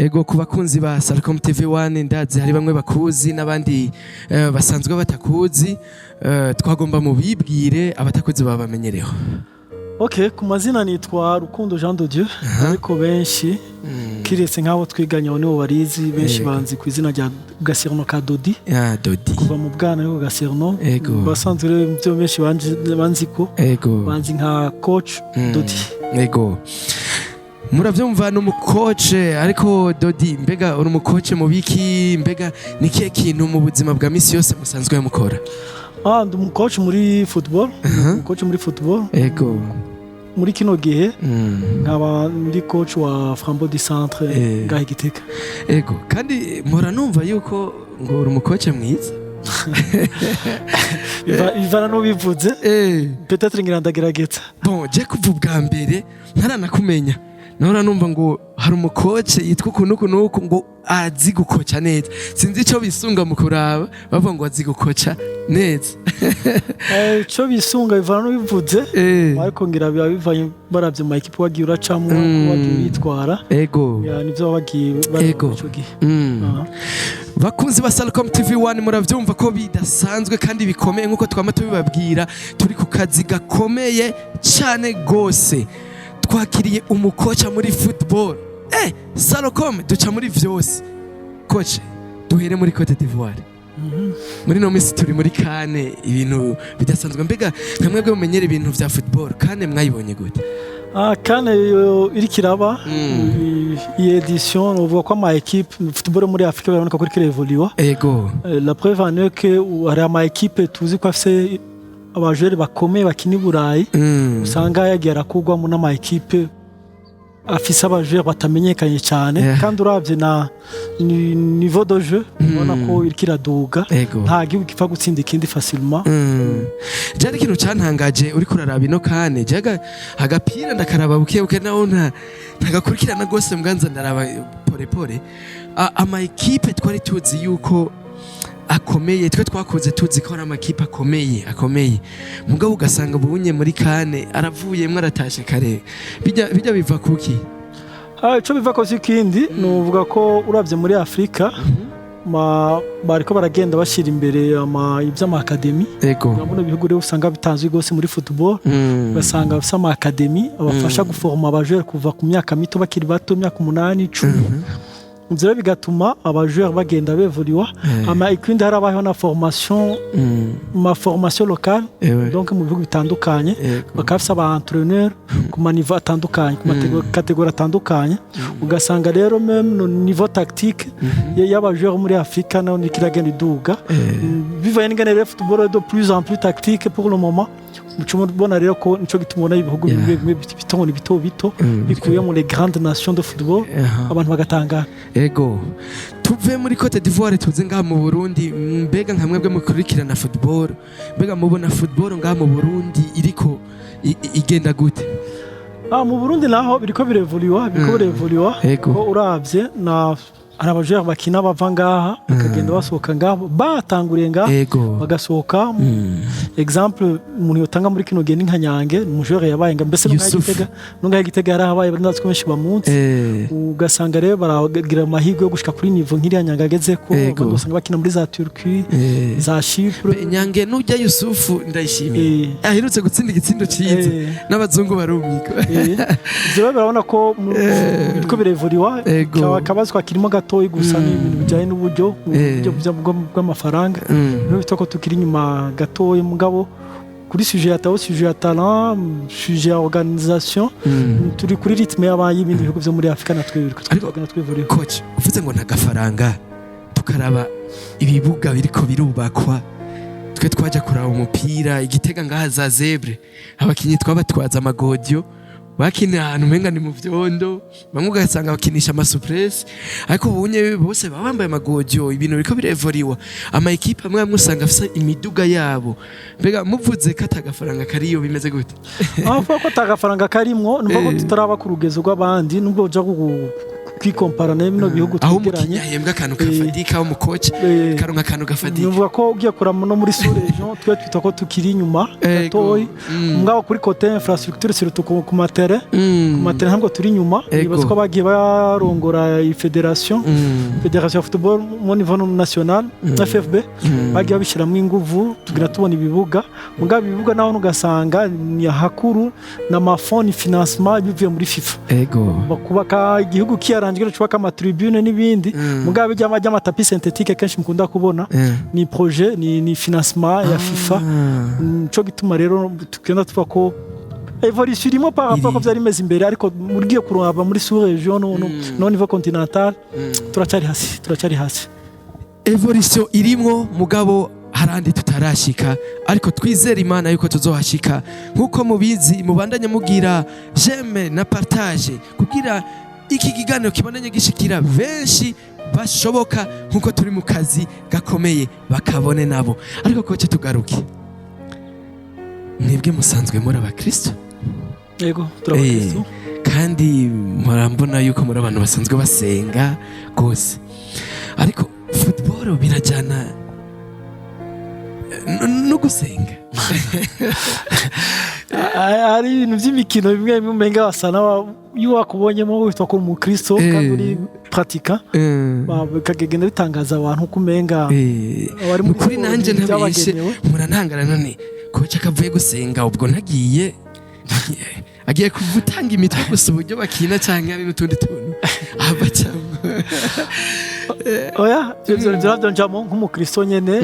Ego, ku bakunzi ba Salcom TV 1, ndazi hari bamwe bakuzi n'abandi basanzwe batakuzi. Twagomba mubibwire, abatakuzi babamenyereho. Ok, ku mazina nitwa Rukundo Jean de Dieu, ariko benshi, kiretse nk'abo twiganye, abo nibo barizi benshi, banzi ku izina rya Gaserno ka Dodi. Ya Dodi. Kuva mu bwana ariko Gaserno. Basanzwe rero byo benshi banzi ko banzi nka coach Dodi. Ego, muravyumva, ni umucoach. Ariko Dodi, mbega uri umucoach mu biki? Mbega ni kihe kintu mu buzima bwa misi yose musanzwe mukora? Ah, ndi umucoach muri football, umucoach muri football. Muri kino gihe nkaba ndi coach wa Flambeau du Centre ngaha i Gitega. Ego, kandi mpora numva yuko ngo uri umucoach mwiza. Bivana n'ubivuze. Peut-être ngira ndagerageza. Bon, je kuva ubwa mbere ntaranakumenya, nahora numva ngo hari umucoach yitwa uku n'uku n'uku, ngo azi gukoca neza. Sinzi ico bisunga mu kuraba bavuga ngo azi gukoca neza. Ico bisunga bivana n'ubivuze, ariko ngira biba bivanye baravye mu équipe wagiye uracamwo, wagiye uritwara. Ya, nivyo baba bagiye baraba ico gihe. Aha. Bakunzi ba Salcom TV 1, muravyumva ko bidasanzwe kandi bikomeye. Nkuko twama tubibabwira, turi ku kazi gakomeye cyane gose, twakiriye umucoach muri football. Salcom duca muri vyose. Coach, duhere muri Cote d'Ivoire. Muri no minsi turi muri CAN, ibintu bidasanzwe. Mbega nka mwebwe mumenyera ibintu vya football, CAN mwayibonye gute? Ah, CAN yo iriko iraba, iyi édition, uvuga ko ama équipe, football muri Afrika biraboneka ko iriko irevoluwa. La preuve en est que hari ama équipe tuzi ko afise abajoueurs bakomeye bakina i Burayi, usanga yagiye arakugwamo n'ama équipe afise abajoueurs batamenyekanye cyane. Kandi uravye na niveau de jeu, ubona ko iriko iraduga. Nta gihugu gipfa gutsinda ikindi facilement. Jari ikintu cantangaje, uriko uraraba ino CAN, jaga agapira ndakaraba buke buke, naho ntagakurikirana gose, mbwanza ndaraba pore pore. Ama équipe twari tuzi yuko akomeye, twe twakoze tuzi ko ari amakipe akomeye akomeye, mugabo ugasanga ubunye muri CAN aravuyemwo, aratashe kare. Bijya biva kuki? Ah, ico biva ko si ikindi, nuvuga ko uravye muri Afrika bariko baragenda bashira imbere ivy'ama académie. Urabona ibihugu rero usanga bitanzwe rwose muri football, ugasanga bafise ama académie abafasha guforma abajoueurs kuva ku myaka mito, bakiri bato, imyaka 8, 10. Ivyo rero bigatuma abajoueurs bagenda bevoluwa. Ama ikindi, harabayeho na formation, ma formation locale, donc mu bihugu bitandukanye bakaba bafise aba entraîneur ku ma niveau atandukanye, ku ma catégorie atandukanye. Ugasanga rero même no niveau tactique y'abajoueurs muri Afrika nayo niko iragenda iduga. Bivanye n'ingene rero football est de plus en plus tactique pour le moment, muca mubona rero ko nico gituma ubona ibihugu bimwe bimwe bito, ngo ni bito bito, bikuye mu les grandes nations de football, abantu bagatangara. Ego, tuve muri Cote d'Ivoire tuze ngaha mu Burundi. Mbega nka mwebwe mukurikirana football, mbega mubona football ngaha mu Burundi iriko igenda gute? Ah, mu Burundi naho biriko birevoluwa, biriko birevoluwa. Ko uravye na hari abajoueurs bakina bava ngaha, bakagenda basohoka ngaha, batanguriye ngaha, bagasohoka. Exemple umuntu yotanga muri kino gihe ni nka Nyange, ni umujoueur yabaye nga mbese no ngaha Yusuf. Gitega, no ngaha Gitega yarahabaye, ndazi ko benshi bamunsi. Ugasanga rero baragira amahirwe yo gushika kuri niveau nk'iriya Nyange agezeko. Abandi usanga bakina muri za Turquie, za Chypre. Nyange nujya Yusufu ndayishimiye, aherutse gutsinda igitsindo cyiza, n'abazungu barumika. Ivyo rero birabona ko biriko birevuriwa. Akabazo kakirimo gatoyi gusa ni ibintu bijyanye n'uburyo, uburyo bw'amafaranga. Niyo bita ko tukiri inyuma gatoyi, mugabo kuri sujet ya tao, sujet ya talent, sujet ya organisation, turi kuri rythme y'ibindi bihugu vyo muri Afrika, natwe biriko Ariko- twagenda twivuriwa. Coach, uvuze ngo nta gafaranga, tukaraba ibibuga biriko birubakwa, twe twajya kuraba umupira igitega ngaha za Zebre, abakinyi twabatwaza amagodyo, bakinira ahantu umenga ni mu vyondo, bamwe ugasanga bakinisha amasouplesse, ariko ubunye bose baba bambaye amagodyo. Ibintu biriko birevoriwa, ama équipe amwe amwe usanga afise imiduga yabo. Mbega muvuze ko atagafaranga kariyo, bimeze gute? Aho ko atagafaranga karimwo, numva ko tutaraba ku rugezo rw'abandi, nubwo uja Twikompara na bino bihugu Aho umukinnyi twegeranye. ahembwa akantu kafadika, aho umukoci karonka akantu gafadika. Nuvuga ko ugiye kurama no muri sous région, twe twita ko tukiri inyuma gatoyi. Mugabo kuri côté infrastructure, surtout ku ma terrain, ku ma terrain ntabwo turi inyuma. Nibaza ko bagiye barongora iyi fédération, fédération ya football mu niveau national, FFB, bagiye babishyiramo inguvu, tugira tubona ibibuga. Mugabo ibibuga naho ugasanga ni ahakuru n'ama fonds, ni financement bivuye muri FIFA. Bakubaka igihugu kiyarangiye cubaka ama tribune n'ibindi. Mugabo bijya by'ama tapis synthétique kenshi mukunda kubona, ni projet, ni financement ya FIFA. Nico gituma rero tugenda tuvuga ko évolution irimo par rapport ko byari bimeze imbere, ariko mugiye kuraba muri sous région no niveau continental, turacyari hasi, turacyari hasi. Évolution irimwo, mugabo harandi tutarashika, ariko twizere Imana yuko tuzohashika. Nk'uko mubizi, mubandanye mugira j'aime na partage kugira iki kiganiro kibandanye gishikira benshi bashoboka, nk'uko turi mu kazi gakomeye bakabone nabo. Ariko coach, tugaruke, mwebwe musanzwe muri abakristo? Yego, turabakristo. Kandi murambona yuko muri abantu basanzwe basenga rwose, ariko football birajyana no gusenga? Hari ibintu by'imikino bimwe bimwe umenga basa iyo wakubonyemo witwa ko uri umukristo kandi uri pratiquant, bikagenda bitangaza abantu ko umenga abari muri Ukuri siporo nanjye ntabeshe, byabagenewe. Murantangara none coach akavuye gusenga, ubwo ntagiye agiye gutanga imitwe gusa uburyo bakina, cyangwa hari n'utundi tuntu ava cyangwa? Oya, ibyo nabyo njamo nk'umukristo nyene,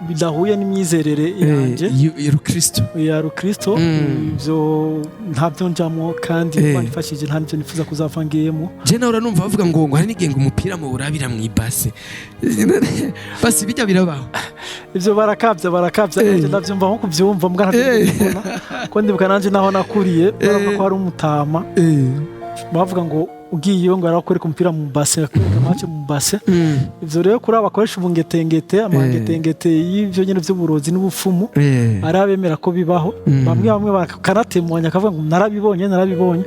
bidahuye n'imyizerere yanjye Rukristo. Ya rukristo. Ibyo ntabyo njamo kandi Imana ifashije nta n'ibyo nifuza kuzava ngiyemo. Je nawe uranumva bavuga ngo hari n'igihe ngo umupira mu burabira mu ibase, basi bijya birabaho. Ibyo barakabya, barakabya. Nanjye ndabyumva nko kubyumva mbwa ntabyo ndabibona, ko ndibuka nanjye naho nakuriye baravuga ko hari umutama, bavuga ngo ugiye ngo arakwereka umupira mu base, akwereka match mu base. Ivyo rero kuri aba bakoresha ubungetengete, amangetengete y'ivyo nyene vy'uburozi n'ubupfumu, ari abemera ko bibaho. Bamwe bamwe bakanatemwanya, akavuga ngo narabibonye, narabibonye.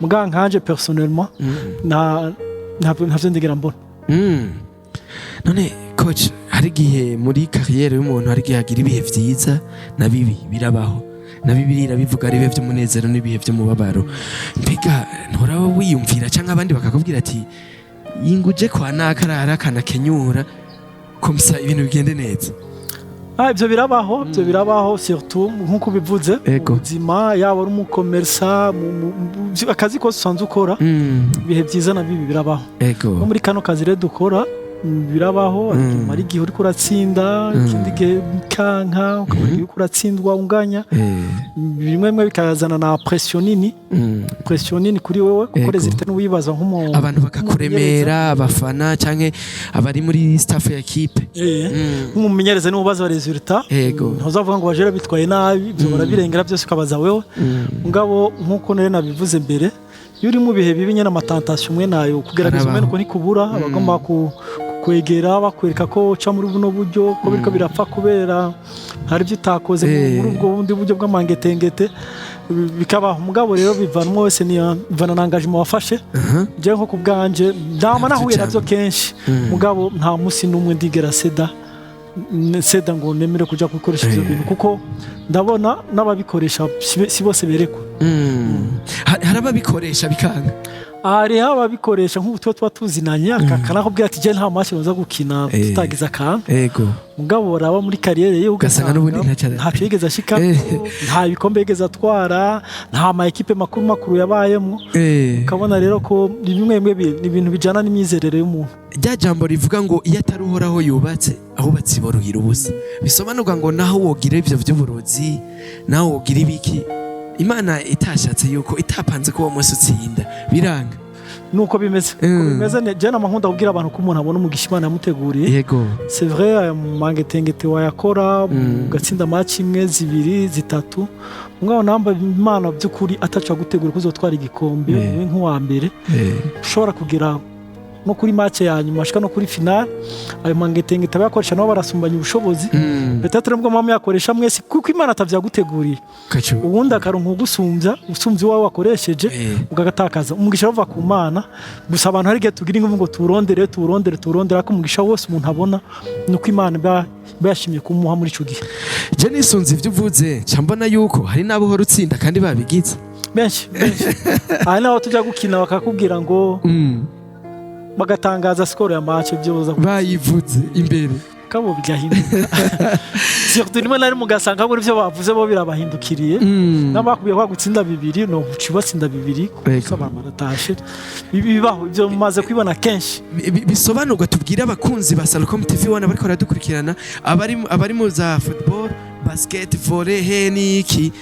Muga nkanje personnellement, nta ntabwo ntavyo ndigera mbona. None coach, hari igihe muri carrière y'umuntu, hari igihe agira ibihe vyiza na bibi, birabaho, na Bibiliya irabivuga, ari ibihe vy'umunezero n'ibihe vy'umubabaro. Mbega nturaba wiyumvira cyangwa abandi bakakubwira ati yinguje kwa naka arara akanakenyura komsa ibintu bigende neza? Ah, ivyo birabaho, ivyo birabaho, surtout nk'uko ubivuze mu buzima, yaba uri umukomersa, akazi kose usanzwe ukora, ibihe byiza na bibi birabaho. No muri kano kazi rero dukora, birabaho. Hari igihe uriko uratsinda, ikindi gihe bikanka, ukabona igihe uriko uratsindwa, unganya. Bimwe bimwe bikazana na pression nini, pression nini kuri wewe, kuko résultat n'uwibaza nk'umuntu. Abantu bakakuremera, abafana canke abari muri staff ya équipe. Nk'umumenyereza niwe ubaza résultat. Ntuzavuga ngo bajere bitwaye nabi, ibyo barabirengera byose, ukabaza wewe. Ngabo nk'uko nari nabivuze mbere, iyo uri mu bihe bibi nyine, ama tentation umwe nayo kugerageza Arabaho. umwe uko ntikubura, abagomba kwegera bakwereka ko uca muri buno buryo, ko biriko birapfa kubera hari ibyo utakoze muri ubwo bundi buryo bw'amangetengete, bikabaho. Mugabo rero bivanwa wese ni bivana na engagement wafashe. Jewe nko ku bwanje ndama nahuye navyo kenshi, mugabo nta musi n'umwe ndigera céda, céda ngo nemere kuja gukoresha ivyo bintu, kuko ndabona n'ababikoresha si bose berekwa. Hari ababikoresha bikanga. Hariho ababikoresha, nk'ubu tuba tuzinanye, akanakubwira ati je nta match noza gukina tutagize akantu. Mugabo raba muri carrière ye, Ugasanga n'ubundi ntacyo yigeze ashika, nta bikombe yigeze atwara, nta ma équipe makuru makuru yabayemo. Ukabona rero ko bimwe bimwe ni ibintu bijana n'imyizerere y'umuntu. Rya jambo rivuga ngo iyo atari Uhoraho yubatse, ahubatse iboruhira ubusa, bisobanurwa ngo naho wogira ivyo vy'uburozi, naho wogira ibiki, Imana itashatse yuko itapanze ko uwo munsi utsinda, biranga. Nuko bimeze. Uko bimeze, je nama nkunda kubwira abantu ko umuntu abona umugisha Imana yamuteguriye. C'est vrai, aya mangetengete wayakora, ugatsinda match imwe, zibiri, zitatu, mugabo namba Imana by'ukuri ataca gutegura ko uzotwara igikombe, ube nk'uwa mbere, ushobora kugira no kuri match ya nyuma, ashika no kuri finale, ayo mangetengete abayakoresha nabo barasumbanya ubushobozi. Peut-être nubwo muba muyakoresha mwese, kuko Imana atavyaguteguriye, ubundi akaronka ugusumbya, usumbya iwawe wakoresheje, ugagatakaza umugisha. Uva ku Mana gusa. Abantu hari igihe tugira ingufu ngo tuwurondere, tuwurondere, tuwurondere, ariko umugisha wose umuntu abona ni uko Imana iba yashimye kumuha muri ico gihe. Je nisunze ivyo uvuze, nca mbona yuko hari n'abo uhora utsinda kandi babigize. Benshi, benshi. Aha naho tujya gukina bakakubwira ngo bagatangaza score ya match byoza bayivuze imbere. Kabo bigahinduka, surtout rimwe na rimwe ugasanga muri ibyo bavuze bo birabahindukiriye. N'abakubwiye ko gutsinda 2, no uca 2, kuko abantu baratashe. Bibaho ibyo, mumaze kubibona kenshi. Bisobanurwa tubwire abakunzi ba Salcom TV 1 bariko baradukurikirana, abari mu za football, basket, volley, he niki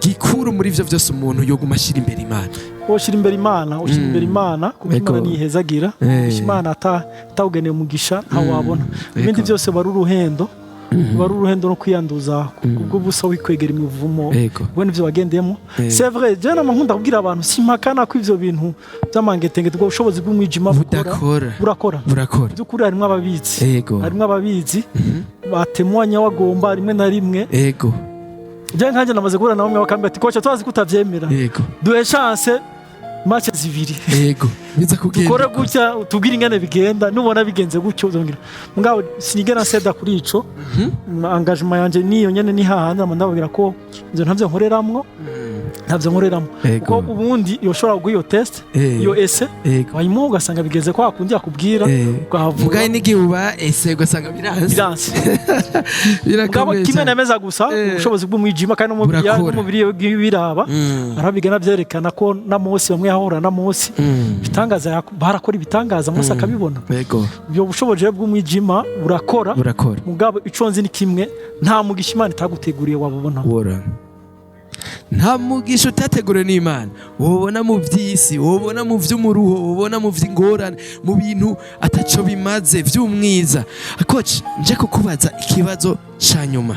gikuru muri ivyo vyose umuntu yoguma ashira imbere Imana? Ushyira imbere Imana, ushyira imbere Imana, kuko Imana niyihezagira. Imana atawugeneye umugisha ntawabona. Ibindi byose bari uruhendo, bari uruhendo no kwiyanduza kubwo busa, wikwegera imivumo. Ubwo nivyo wagendeyemo. C'est vrai, je nama nkunda kubwira abantu, simpakana ko ivyo bintu by'amangetengete, ubwo bushobozi bw'umwijima bukora. Budakora. Burakora. Burakora. By'ukuri harimo ababizi, harimo ababizi batemwanya wagomba rimwe na rimwe. Je nkanjye namaze guhura na bamwe bakambwira ati: "Coach, tuzi ko utavyemera, duhe chance match 2, Biza kugenda dukore gutya, utubwire ingene bigenda. Nubona bigenze gutyo uzongera." Mugabo sinigera nseda kuri ico. Engagement yanje niyo nyene, ni hahandi nama ndababwira ko ivyo ntavyo nkoreramwo, ntavyo nkoreramwo, kuko ubundi yoshobora kuguha iyo test, iyo essai, wayimuha ugasanga bigeze kwa kundi yakubwira, ukahavura. Mugaye n'igihe uba ese ugasanga biranze. Biranse. Mugabo Birakomeye kimwe cyane. nemeza gusa, ubushobozi bw'umwijima kandi Burakora. n'umubiri biraba, arabigana byerekana ko na Mose bamwe yahora na Mose ibitangaza, barakora ibitangaza, Mose akabibona. Ubwo bushobozi rero bw'umwijima burakora. Burakora. Mugabo ico nzi ni kimwe: nta mugisha Imana itaguteguriye wabubona. Wora nta mugisha utateguriwe n'Imana wobona mu by'isi, wobona mu by'umuruho, wobona mu by'ingorane, mu bintu ataco bimaze by'umwiza. Coach, nje kukubaza ikibazo ca nyuma.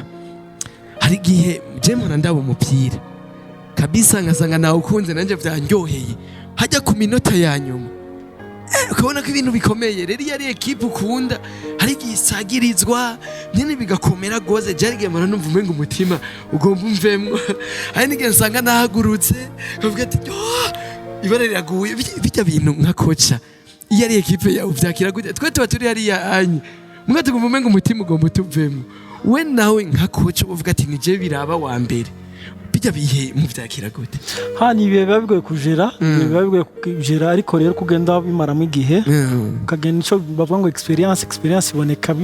Hari igihe je mpora ndaba umupira kabisa, ngasanga nawukunze nanjye byanryoheye, hajya ku minota ya nyuma, ukabona ko ibintu bikomeye. Rero iyo ari ekipe ukunda, hari igihe isagirizwa nyine bigakomera rwose. Jari igihe mpora numva umenga umutima ugomba umvemwo. Hari n'igihe nsanga nahagurutse nkavuga ati: "Oh, ibara riraguye." Bijya bintu nka coach, iyo ari ekipe yawe uvyakira gute? Twe tuba turi hariya anye mwe tugomba umenga umutima ugomba utuvemwo. We nawe nka coach uvuga ati: "Nije biraba wa mbere." Bijya bihe muvyakira gute? Ha, ni ibihe biba bigoye kujera, ibihe biba bigoye kujera, ariko rero kugenda bimaramo igihe, ukagenda icyo bavuga ngo experience. Experience iboneka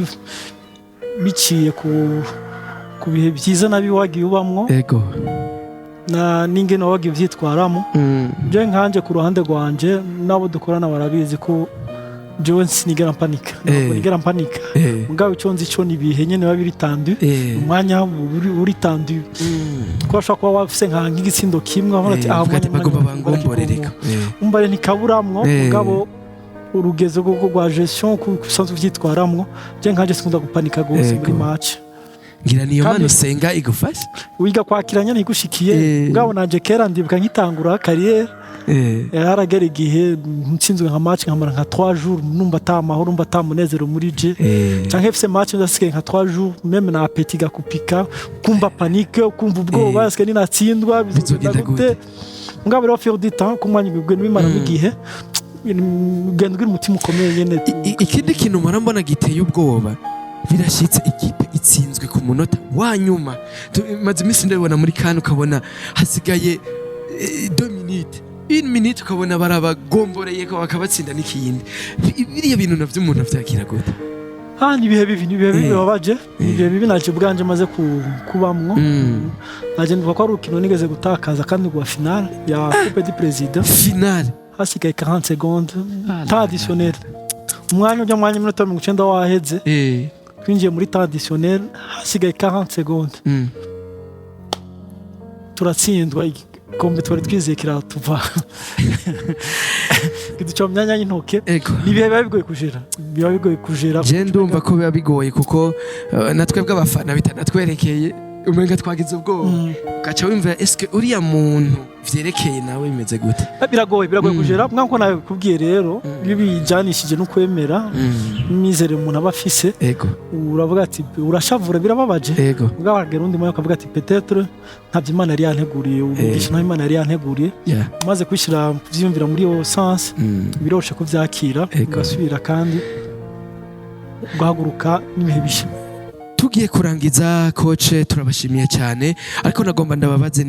biciye ku bihe byiza nabi wagiye ubamwo na n'ingene wagiye uvyitwaramo. Je nkanje ku ruhande rwanje, n'abo dukorana barabizi ko jewe sinigera mpanika, ntabwo nigera mpanika. Mugabo icyo nzi cyo ni ibihe nyene biba biri tendu, umwanya uri tendu, ko bashobora kuba wafise nk'igitsindo kimwe, wabona ati aha uvuga ati umwanya bagomba umwanya bangomborere reka. Umva rero ntikaburamwo. Mugabo urugezo rwa gestion usanzwe uvyitwaramwo, je nkanje sinkunda gupanika gose muri match. Ngira niyo Kandi mana usenga igufasha. Wiga kwakira nyene igushikiye. Mugabo nanje kera ndibuka nkitangura carrière, haragera igihe ntsinzwe nka match nkamara nka 3 jours numva ata mahoro, numva ata munezero muri je, canke fise match ndasigaye nka 3 jours, même na appétit gakupika, kumva panique, kumva ubwoba, est-ce que ninatsindwa bizogenda Bizogenda gute? Mugabo rero fil du temps, kumwanya ugenda bimaramo igihe, ugenda ugira umutima ukomeye nyene. Ikindi kintu mpora mbona giteye ubwoba, birashyitse ikipe itsinzwe ku munota wa nyuma. Maze iminsi ndabibona muri kane, ukabona hasigaye 2 minutes, 1 minute, ukabona barabagomboreye ko bakabatsinda n'ikindi. Biriya bintu navyo umuntu avyakira gute? Ah, ni ibihe bibi, ni ibihe bibi bibabaje, ni ibihe bibi naje ubwanje maze kubamwo. Naje ndibuka ko ari urukino nigeze gutakaza kandi rwa finale ya Coupe du Président. Finale. Hasigaye 40 secondes, temps additionnel, umwanya ujya mwanya iminota 90 waheze. Twinjiye muri temps additionnel, hasigaye 40 secondes, turatsindwa. Igikombe twari twizeye kiratuva, kiduca mu myanya y'intoke. Ni ibihe biba bigoye kujera, biba bigoye kujera. Je ndumva ko biba bigoye kuko natwe bw'abafana bitanatwerekeye. Umenga twagize ubwoba, ugaca wumva eske uriya muntu vyerekeye nawe bimeze gute? Biragoye kugera nkuko nabikubwiye. Rero iyo bijanishije no kwemera n'imyizerere umuntu aba afise, uravuga ati urashavura, birababaje. Ubwo wagera undi mwanya ukavuga ati peut-être ntabyo Imana yari yanteguriye, umugisha ntabyo Imana yari yanteguriye. Umaze kwishyira, kuvyiyumvira muri iyo sens, biroroshe kuvyakira, ugasubira kandi ugahaguruka n'ibihe bishya. Tugiye kurangiza, coach, turabashimiye cyane, ariko nagomba ndababaze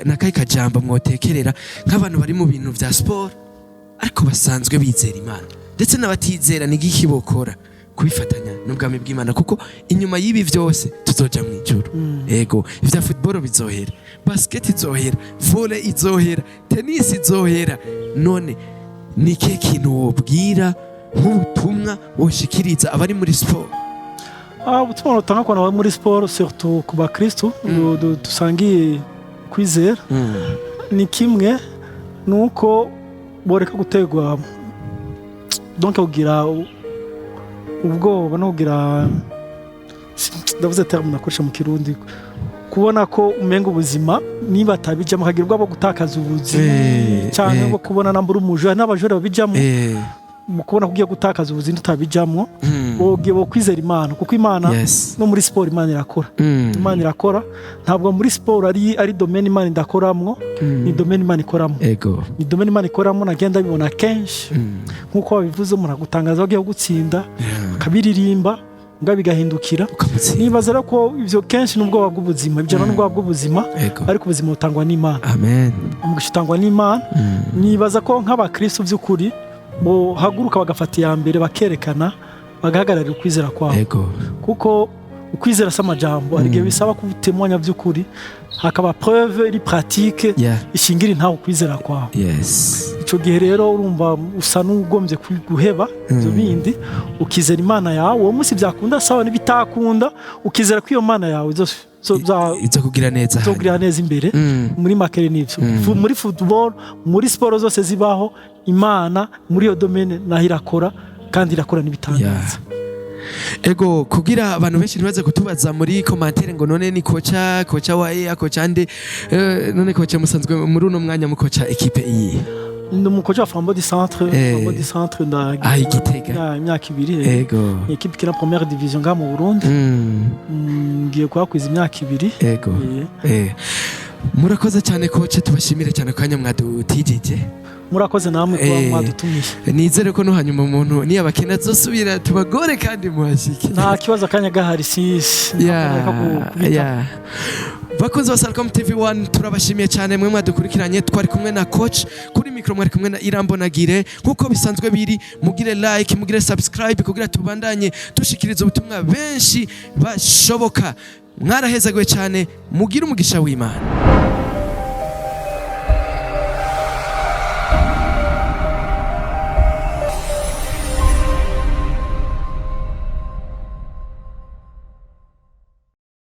nakahe kajambo mwotekerera nk'abantu bari mu bintu vya sport ariko basanzwe bizera Imana, ndetse n'abatizera, ni igiki bokora kubifatanya n'ubwami bw'Imana? Kuko inyuma y'ibi byose tuzoja mu ijuru. Ego, ivya football bizohera, basket izohera, volley izohera, tennis izohera. None ni ikihe kintu wobwira nk'ubutumwa woshikiriza abari muri sport? Ubutumwa notanga ku bantu bari muri siporo, surtout ku bakristu dusangiye kwizera, ni kimwe, ni uko boreka gutegwa, donc kugira ubwoba no kugira, ndavuze terme nakoresha mu Kirundi, kubona ko umenga ubuzima niba atabijamo akagira ubwoba bwo gutakaza ubuzima cyangwa bwo kubona nambura umujura n'abajura babijamo, mu kubona ko ugiye gutakaza ubuzima utabijamo. Wogiye wo kwizera Imana, kuko Imana no muri siporo Imana irakora. Imana irakora. Ntabwo muri siporo ari domaine Imana idakoramwo, ni domaine Imana ikoramo. Ni domaine Imana ikoramo, nagenda bibona kenshi. Nk'uko babivuze, umuntu agutangaza agiye gutsinda, akabiririmba mbwa bigahindukira. Ukamutsinda. Nibaza rero ko ibyo kenshi n'ubwoba bw'ubuzima, bijyana n'ubwoba bw'ubuzima, ariko ubuzima butangwa n'Imana. Amen. Umugisha utangwa n'Imana. Nibaza ko nk'abakristo by'ukuri bohaguruka bagafata iya mbere, bakerekana, bagahagararira ukwizera kwabo, kuko ukwizera si amajambo. Hari igihe bisaba kubitemanya by'ukuri, hakaba preuve iri pratique ishingira intaho ukwizera kwawe. Icyo gihe rero urumva usa n'ugombye guheba ibyo bindi, ukizera Imana yawe. Uwo munsi byakunda, sawa, n'ibitakunda ukizera ko iyo Mana yawe izo kugira neza. Izogirira neza imbere. Muri make nivyo. Muri football, muri siporo zose zibaho, Imana muri iyo domaine naho irakora, kandi irakora n'ibitangaza. Ego, kugira abantu benshi ntibaze kutubaza muri commentaire ngo none ni coach wa EA, coach ande? None coach, musanzwe muri uno mwanya mukoca équipe iyi? Ndi umukoci wa Flambeau du Centre. Flambeau du Centre nda Ah, i Gitega. Imyaka 2. Ni équipe ikina première division ngaha mu Burundi. Ngiye kuhakwiza imyaka 2. Murakoze cyane, coach, tubashimire cyane ku kanya mwadutijije. Murakoze namwe kuba mwadutumiye. Nizere ko no hanyuma umuntu niyabakena azosubira tubagore kandi muhashike. Nta kibazo, akanya gahari si kubita. Bakunzi ba Salcom TV 1, turabashimiye cyane mwe mwadukurikiranye. Twari kumwe na coach, kuri micro mwari kumwe na Irambonagire. Nkuko bisanzwe biri, mugire like, mugire subscribe kugira tubandanye dushikiriza ubutumwa benshi bashoboka. Mwarahezagiwe cyane, mugire umugisha w'Imana.